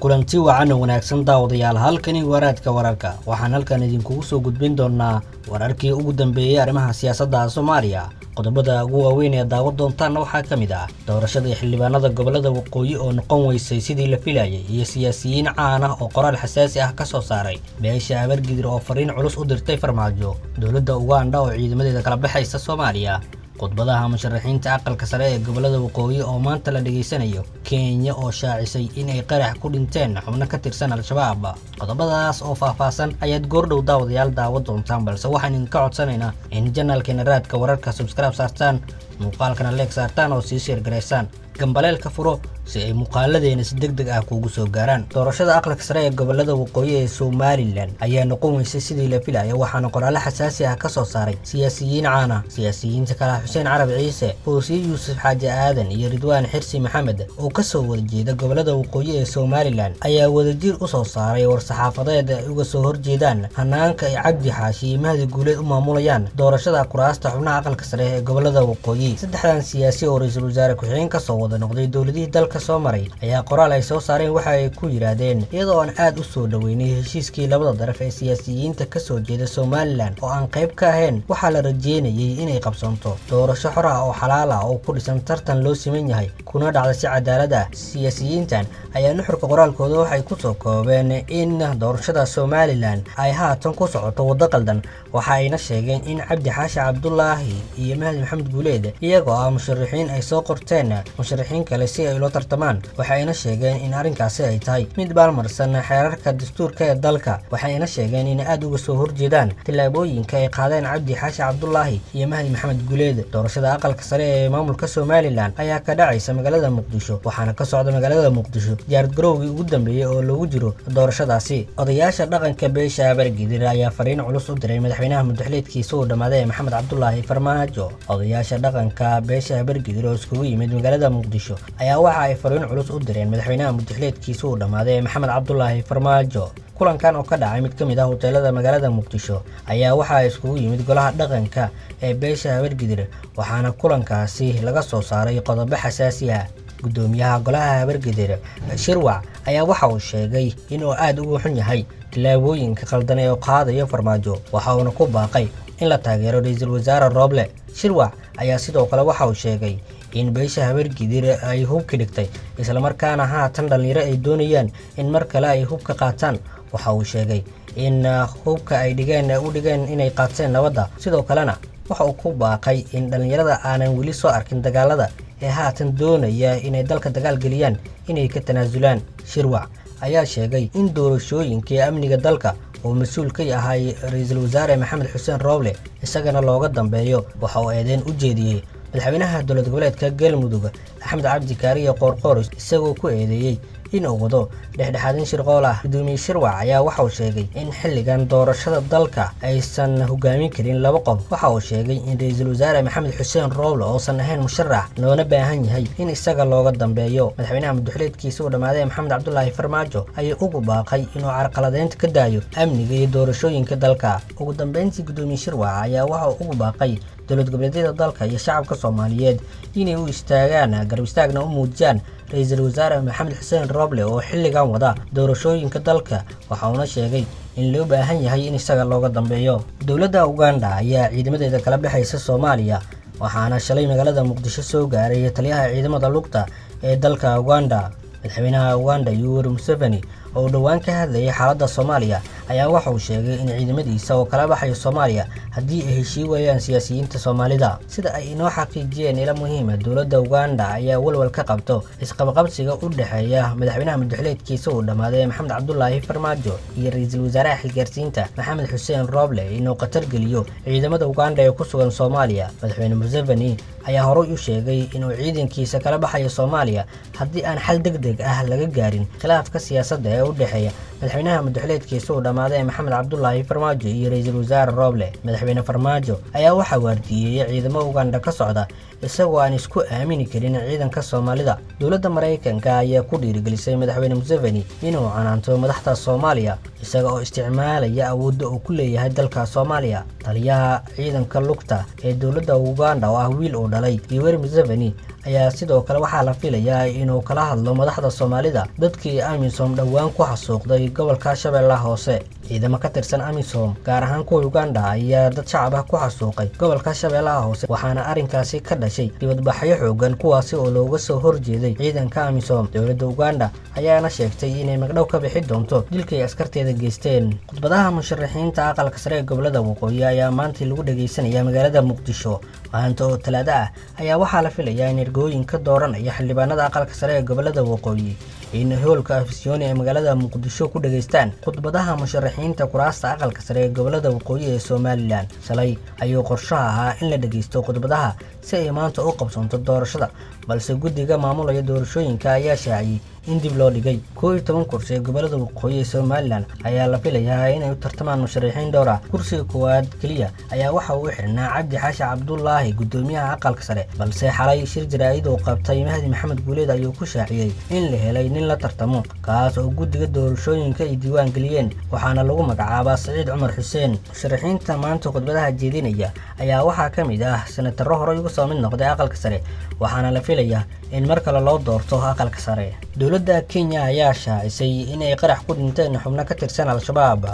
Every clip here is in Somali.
Kulanti wacan oo wanaagsan, daawadayaal. Halkani Waraadka Wararka. Waxaan halkan idinkugu soo gudbin doonaa wararkii ugu dambeeyey arrimaha siyaasadda Soomaaliya. Qodobada ugu waaweyn ee daawan doontaanna waxaa ka mid ah doorashadii xildhibaanada gobolada waqooyi oo noqon weysay sidii la filayay, iyo siyaasiyiin caan ah oo qoraal xasaasi ah ka soo saaray, beesha Habargidir oo fariin culus u dirtay Farmaajo, dowladda Uganda oo ciidamadeeda kala baxaysa Soomaaliya, khudbadaha musharaxiinta aqalka sare ee gobolada waqooyi oo maanta la dhegaysanayo, Kenya oo shaacisay in ay qarax ku dhinteen xubno ka tirsan Al-Shabaab. Qodobadaas oo faahfaahsan ayaad goordhow, daawadayaal, daawan doontaan, balse waxaan idinka codsanaynaa in channelkeena Raadka Wararka subscribe saartaan, muuqaalkana like saartaan oo sii share garaysaan, gambaleelka furo si ay muuqaaladeena si deg deg ah kuugu soo gaaraan. Doorashada aqalka sare ee gobolada waqooyi ee Somaliland ayaa noqon weysay sidii la filaya, waxaana qoraallo xasaasi ah ka soo saaray siyaasiyiin caan ah. Siyaasiyiinta kale Xuseen Carab Ciise, Foosiye Yuusuf Xaaji Aadan iyo Ridwaan Xirsi Maxamed oo kasoo wada gobolada waqooyi ee Somaliland ayaa wadajir u soo saaray war-saxaafadeed ay uga soo horjeedaan hanaanka ay Cabdi Xaashi iyo Mahdi Guuleed u maamulayaan doorashada kuraasta xubnaha aqalka sare ee gobolada waqooyi. Saddexdan siyaasi oo ra-iisul wasaare ku-xigeen kasoo wada noqday dowladihii dalka soo maray ayaa qoraal ay soo saareen waxa ay ku yidhaahdeen: "Iyadoo aan aad u soo dhoweynay heshiiskii labada daraf ee siyaasiyiinta kasoo jeeda Somaliland oo aan qayb ka ahayn, waxaa la rajeynayay inay qabsanto doorasho xor ah oo xalaal ah oo ku dhisan tartan loo siman yahay, kuna dhacda si cadaalad ah." Siyaasiyiintan ayaa nuxurka qoraalkooda waxay kusoo koobeen in doorashada Somaliland ay haatan ku socoto waddo qaldan. Waxa ayna sheegeen in Cabdi Xaashi Cabdulaahi iyo Mahdi Maxamed Guuleed, iyagoo ah musharaxiin, ay soo qorteen musharaxiin kale si ay ula tartamaan. Waxayna sheegeen in arrinkaasi ay tahay mid baalmarsan xeerarka dastuurka ee dalka. Waxayna sheegeen in aada uga soo horjeedaan tallaabooyinka ay qaadeen Cabdi Xaashi Cabdulaahi iyo Mahdi Maxamed Guuleed. Doorashada aqalka sare ee maamulka Somaliland ayaa ka dhacaysa magaalada Muqdisho, waxaana ka socda magaalada Muqdisho diyaargarowgii ugu dambeeyey oo lagu jiro doorashadaasi. Odayaasha dhaqanka beesha Habargidir ayaa fariin culus u diray madaxweynaha muddaxileedkiisa uu dhammaaday ee Maxamed Cabdulaahi Farmaajo. Odayaasha dhaqanka beesha Habargidir oo iskugu yimid magaalada Muqdisho ayaa waxa ay fariin culus u direen madaxweynaha muddaxileedkiisa uu dhammaaday ee Maxamed Cabdulaahi Farmaajo. Kulankan oo ka dhacay mid ka mid ah hoteelada magaalada Muqdisho ayaa waxaa iskugu yimid golaha dhaqanka ee beesha Habargidir, waxaana kulankaasi laga soo saaray qodobo xasaasi ah. Gudoomiyaha golaha Habargidir, Shirwac, ayaa waxa uu sheegay inuu aada ugu xun yahay tallaabooyinka qaldan ee qaadayo Farmaajo, waxa uuna ku baaqay in la taageero ra-iisul wasaare Rooble. Shirwac ayaa sidoo kale waxa uu sheegay in beesha Habargidir ay hubka dhigtay, islamarkaana haatan dhallinyaro ay doonayaan in mar kale ay hubka qaataan. Waxa uu sheegay in hubka ay dhigeen u dhigeen inay qaateen nabadda. Sidoo kalena waxa uu ku baaqay in dhallinyarada aanan weli soo arkin dagaalada ee haatan doonaya inay dalka dagaal geliyaan inay ka tanaasulaan. Shirwac ayaa sheegay in doorashooyinkii amniga dalka uu mas-uul ka yahay ra-iisul wasaare Maxamed Xuseen Rooble, isagana looga dambeeyo. Waxa uu eedeyn u jeediyey madaxweynaha dowlad goboleedka Galmudug, Axmed Cabdi Kaariye Qoorqoor, isagoo ku eedeeyey in uu wado dhexdhexaadin shirqool ah. Gudoomiye Shirwac ayaa waxa uu sheegay in xilligan doorashada dalka aysan hogaamin karin laba qof. Waxa uu sheegay in ra-iisul wasaare Maxamed Xuseen Rooble oosan ahayn musharax, loona baahan yahay in isaga looga dambeeyo. Madaxweynaha muddaxileedkiisa uu dhammaaday Maxamed Cabdulaahi Farmaajo ayuu ugu baaqay inuu carqaladeynta ka daayo amniga iyo doorashooyinka dalka. Ugu dambeyntii, gudoomiye Shirwac ayaa waxa uu ugu baaqay dowlad goboleedyada dalka iyo shacabka Soomaaliyeed inay u istaagaan, garab istaagna u muujiyaan ra-iisul wasaare Maxamed Xuseen Roble oo xilligan wada doorashooyinka dalka. Waxa uuna sheegay in loo baahan yahay in isaga looga dambeeyo. Dowladda Uganda ayaa ciidamadeeda kala baxaysa Soomaaliya, waxaana shalay magaalada Muqdisho soo gaaray taliyaha ciidamada lugta ee dalka Uganda. Madaxweynaha Uganda, Yoweri Museveni, oo dhowaan ka hadlayay xaaladda Soomaaliya ayaa waxa uu sheegay in ciidamadiisa oo kala baxayo Soomaaliya haddii ay heshii waayaan siyaasiyiinta Soomaalida. Sida ay inoo xaqiijiyeen ilo muhiima, dowladda Uganda ayaa walwal ka qabto isqabqabsiga u dhexeeya madaxweynaha muddaxileedkiisa uu dhammaaday Maxamed Cabdulaahi Farmaajo iyo ra-iisul wasaaraha xilgaarsiinta Maxamed Xuseen Rooble inuu khatar geliyo ciidamada Uganda ee ku sugan Soomaaliya. Madaxweyne Museveni ayaa horay u sheegay inuu ciidankiisa kala baxayo Soomaaliya haddii aan xal deg deg ah laga gaarin khilaafka siyaasadda ee u dhexeeya madaxweynaha muddaxileedkiisa uu dhammaaday ee Maxamed Cabdulaahi Farmaajo iyo ra-iisul wasaare Rooble. Madaxweyne Farmaajo ayaa waxaa waardiyeeyay ciidamo Uganda ka socda, isagoo aan isku aamini karin ciidanka Soomaalida. Dowladda Maraykanka ayaa ku dhiirigelisay madaxweyne Museveni inuu canaanto madaxda Soomaaliya, isaga oo isticmaalaya awoodda uu ku leeyahay dalka Soomaaliya. Taliyaha ciidanka lugta ee dowladda Uganda, oo ah wiil uu dhalay Yoweri Museveni, Ayaa sidoo kale waxaa la filayaa inuu kala hadlo madaxda Soomaalida dadkii AMISOM dhowaan ku xasuuqday gobolka Shabeellaha Hoose. Ciidamo ka tirsan AMISOM, gaar ahaan kuwa Uganda, ayaa dad shacab ah ku xasuuqay gobolka Shabeellaha Hoose, waxaana arrinkaasi ka dhashay dibadbaxyo xoogan, kuwaasi oo looga soo horjeeday ciidanka AMISOM. Dowladda Uganda ayaana sheegtay inay magdhow ka bixi doonto dilkay askarteeda geysteen. Khudbadaha musharaxiinta Aqalka Sare ee gobolada Waqooyi ayaa maanta lagu dhageysanaya magaalada Muqdisho. Maanta oo Talaado ah ayaa waxaa la filayaa in ergooyin ka dooranaya xildhibaanada Aqalka Sare ee gobolada Waqooyi in hoolka Afisyooni ee magaalada Muqdisho ku dhageystaan khudbadaha musharaxiinta kuraasta Aqalka Sare ee gobolada Waqooyi ee Somaliland. Shalay ayuu qorshaha ahaa in la dhageysto khudbadaha si ay maanta u qabsoonto doorashada, balse guddiga maamulaya doorashooyinka ayaa shaaciyey in dib loo dhigay. 11 kursi ee gobolada Waqooyi ee Somaliland ayaa la filayaa inay u tartamaan musharaxiin dhowr ah. Kursiga koowaad keliya ayaa waxa uu xirnaa Cabdi Xaashi Cabdulaahi, guddoomiyaha Aqalka Sare, balse xalay shir jaraa'id uu qabtay Mahdi Maxamed Guuleed ayuu ku shaaciyey in la helay nin la tartamo, kaas oo guddiga doorashooyinka ay diiwaan geliyeen, waxaana lagu magacaabaa Saciid Cumar Xuseen. Musharaxiinta maanta khudbadaha jeedinaya ayaa waxaa ka mid ah senataro horey uga soo mid noqday Aqalka Sare, waxaana la filayaa in mar kale loo doorto Aqalka Sare. Dowladda Kenya ayaa shaacisay inay qarax ku dhinteen xubno ka tirsan Al-Shabaab.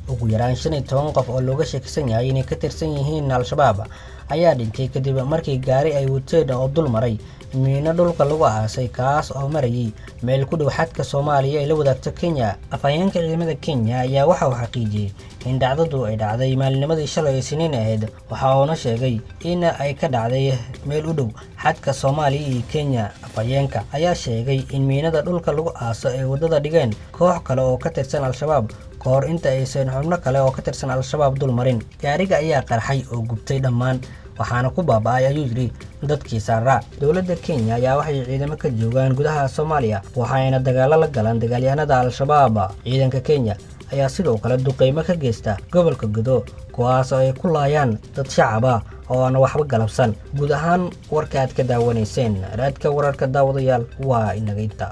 Ugu yaraan 15 qof oo looga shakisan yahay inay ka tirsan yihiin Al-Shabaab ayaa dhintay kadib markii gaari ay wateen oo dul maray miino dhulka lagu aasay, kaas oo marayay meel ku dhow xadka Soomaaliya ay la wadaagto Kenya. Afhayeenka ciidamada Kenya ayaa waxa uu xaqiijiyey in dhacdadu ay dhacday maalinimadii shalay ee Siniin ahayd, waxa uuna sheegay in ay ka dhacday meel u dhow xadka Soomaaliya iyo Kenya. Afhayeenka ayaa sheegay in miinada dhulka lagu aaso ay waddada dhigeen koox kale oo ka tirsan Al-Shabaab ka hor inta aysan xubno kale oo ka tirsan Al-Shabaab dul marin. Gaariga ayaa qarxay oo gubtay dhammaan, waxaana ku baaba'ay, ayuu yidhi, dadkii saaraa. Dowladda Kenya ayaa waxay ciidamo ka joogaan gudaha Soomaaliya, waxayna dagaalo la galaan dagaalyahanada Al-Shabaab. Ciidanka Kenya ayaa sidoo kale duqeymo ka geysta gobolka Godo, kuwaas oo ay ku laayaan dad shacab ah oo aan waxba galabsan. Guud ahaan warka aad ka daawanayseen Raadka Wararka, daawadayaal, waa inaga inta.